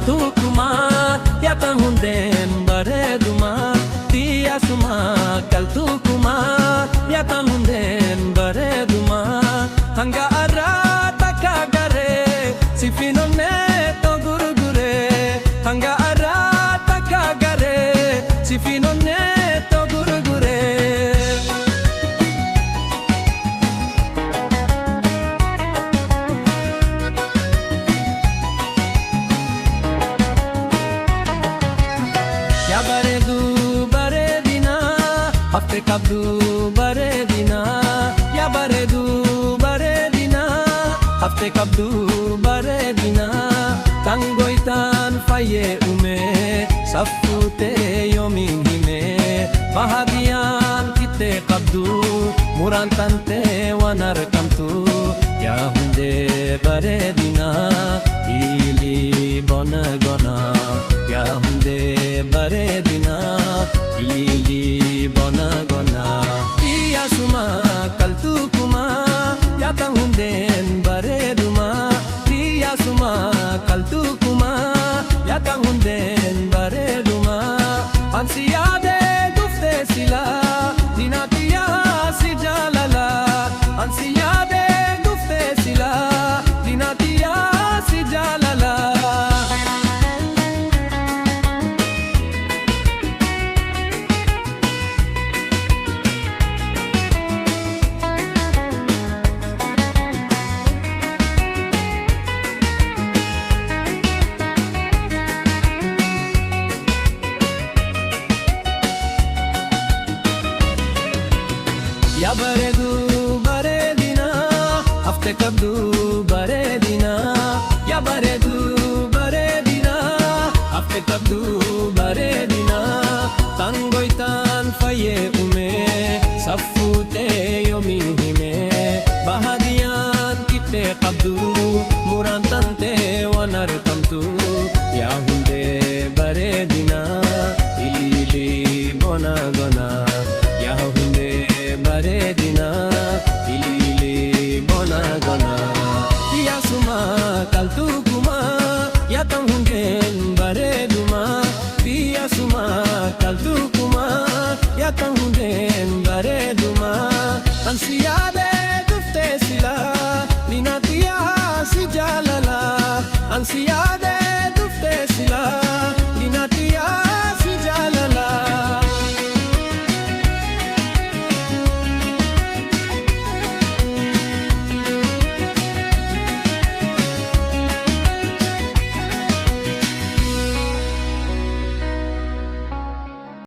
Kaltuu kumaa yaatan hundeen bareedumaa. Tiyya sumaa kaltuu kumaa yaatan hundeen bareedumaa. Hanga arraa takka garee si finonnee too gurguree. Hanga arraa takka garee si finonnee too gurguree. Yaa bareedu bareedina hafte qabdu bareedina. Yaa bareedu bareedina hafte qabdu bareedina. Tangoitaan fayyee uume saffuutee yoomiin hime. Bahadiyaan kittee qabdu muraan tantee waan argamtu. Yaa hundee bareedina ilii bona gona. Yaa hundee bareedina ilii bona gona. Iyya suma kaltuu kumaa yaatan hundeen bareedumaa. Iyya suma kaltuu kumaa yaatan hundeen bareedumaa. Ansi yaadee dhuftee silaa dinatiyaa si jaalala. Ansi yaadee dhuftee silaa dinatiyaa si jaalala. Yaa bareedu bareedina hafte qabdu bareedina. Yaa bareedu bareedina hafte qabdu bareedina. Tangoitaan fayyee uume saffuutee yoomiin hime. Bahadiyaan kittee qabdu muraan tantee waan argamtu. Yaa hundee bareedina ililii bona gona. Yaa hundee bareedina ililii bona gona. Yaa suma kaltuu kumaa yaatan hundeen bareedumaa. Yaa suma kaltuu.